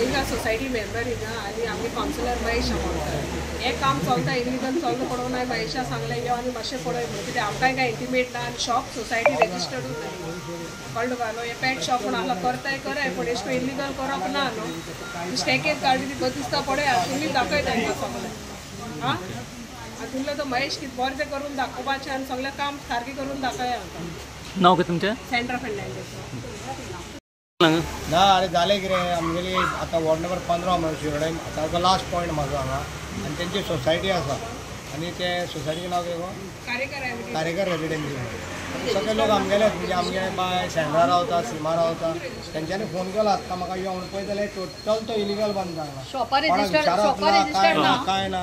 हिंगा society member हिंगा आनी आमगे कावन्सिलर महेश आमोणकर. हें काम चलता इलिगल चलता पळोवन हांवें महेशा सांगलें यो आनी मातशें पळय म्हणून, कित्याक आमकांय कांय इंटिमेट ना आनी शॉप सोसायटी रेजिस्टर्डूच ना. कळ्ळें तुका न्हू? हें पेट शॉप म्हूण आसलो करताय करय, पूण एशें करून इलिगल करप ना न्हू. स्टॅकेज काडली ती बरी दिसता पळया, तुमी दाखय तांकां सगळें. आं आनी तुमकां तो महेश कितें बरें तें करून दाखोवपाचें आनी सगळें काम सारकें करून दाखया आमकां. नांव कितें तुमचें? सेंड्रा फेर्नांडीस. ना अरे जालें कितें आमगेली आतां वॉर्ड नंबर 15 म्हणून शिरोडे सारको लास्ट पॉयंट म्हाजो हांगा, आनी तेंची सोसायटी आसा आनी ते सोसायटीचें नांव कितें गो? कारेकर रेजिडेन्सी. सगळे लोक आमगेलेच, म्हणजे आमगे बाय सेंड्रा रावता, सीमा रावता, तेंच्यांनी फोन केला आतां म्हाका यो म्हणून. पळयत जाल्यार टोटल तो इलिगल बांदता हांगा, कोणाक विचारप ना, काय ना, काय ना.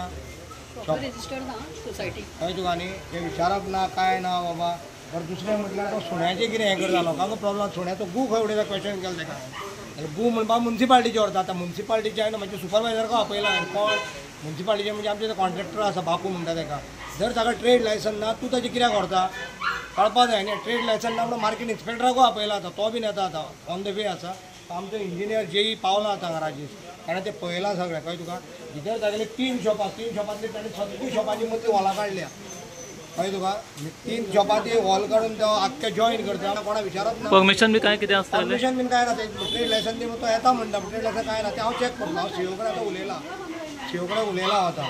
कळ्ळें तुका न्ही? हें विचारप ना, काय ना बाबा. बरें दुसरें म्हटल्यार तो सुण्याचें कितें हें करता, लोकांक प्रोब्लम. सुण्याचो गू खंय उडयता क्वेश्चन केलें ताका हांवें. गू म्हणपाक मुन्सिपाल्टीचें व्हरता. आतां मुन्सिपाल्टीचें हांवें म्हज्या सुपरवायजराक आपयला हांवें. कोण मुन्सिपाल्टीचें म्हणजे आमचे कॉन्ट्रॅक्टर आसा बापू म्हणटा ताका. जर ताका ट्रेड लायसन ना तूं ताजें कित्याक व्हरता कळपा जाय न्ही. ट्रेड लायसन ना म्हणून मार्केट इन्स्पेक्टराकूय आपयला आतां, तो बीन येता आतां ऑन the way आसा. आमचो इंजिनियर जेई पावला आतां हांगा राजेश, ताणें तें पळयलां सगळें. कळ्ळें तुका? भितर तागेले 3 शॉपां, 3 शॉपांतली ताणें सगळीं शॉपांची मदली हॉलां काडल्या. कळ्ळें तुका? 3 शॉपां ती हॉल काडून तो आख्खे जॉईन करता, कोणा विचारत ना. परमिशन बी काय कितें आसता? परमिशन बीन काय ना, ट्रेड लायसन दी तो येता म्हणटा, ट्रेड लायसन काय ना. तें हांव चॅक करतलो. हांव सीओ कडेन आतां उलयलां, सीओ कडेन उलयलां हांव आतां.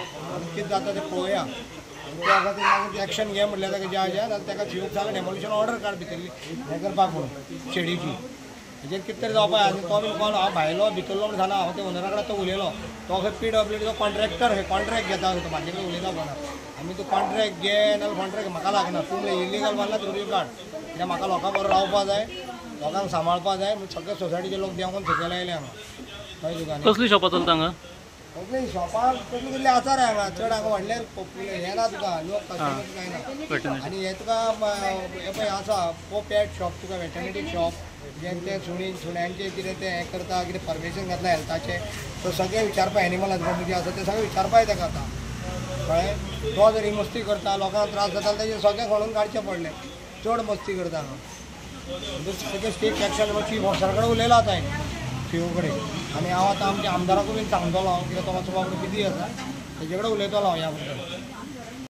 कितें जाता तें पळोवया. त्या खातीर मागीर एक्शन घे म्हणल्यार ताका ज्या ज्या जाल्यार ताका सीओक सांगलें डेमोलिशन ऑर्डर काड भितरली हें करपाक म्हणून शेडीची. हेजेर कितें तरी जावपाक जाय. आनी तो बीन कोण हांव भायलो भितरलो म्हण सांगना, हांव ते ओनरा कडेन आतां उलयलो. तो खंय पीडब्ल्यूडीचो कॉन्ट्रॅक्टर खंय कॉन्ट्रॅक्ट घेता, तो म्हाजे कडेन उलयता कोणा. आमी तूं कॉन्ट्रॅक्ट घे नाल्यार कॉन्ट्रॅक्ट म्हाका लागना, तूं म्हणल्यार इलिगल बांदला तुमी काड. कित्याक म्हाका लोकां बरोबर रावपा जाय, लोकांक सांबाळपा जाय. सगळे सोसायटीचे लोक देंवून सकयल आयले हांगा. कळ्ळें तुका? कसलीं शॉपां चलता हांगा? कसलीं शॉपां कसलीं कसलीं आसा रे हांगा. चड हांगा व्हडलें हें ना तुका, लोक कस्टमर कांय ना. आनी हें तुका हें पळय आसा पो पेट शॉप, तुका वेटरनरी शॉप, जें तें सुणी सुण्यांचें कितें तें हें करता, कितें परमिशन घेतलां हेल्थाचें, तो सगळें विचारपा एनिमल हजबंडरी जे आसा तें सगळें विचारपा ताका आतां. कळ्ळें? तो जर ही मस्ती करता, लोकांक त्रास जाता, तेजें सगळें खणून काडचें पडलें. चड मस्ती करता हांगा. सारकें स्ट्रिक्ट एक्शन चीफ ऑफिसरा कडेन उलयलां आतां हांवें, सीओ कडेन. आनी हांव आतां आमच्या आमदाराकूय बीन सांगतलो हांव, कित्याक तो मातसो बाबडो बिजी आसा, तेजे कडेन उलयतलो हांव ह्या बद्दल.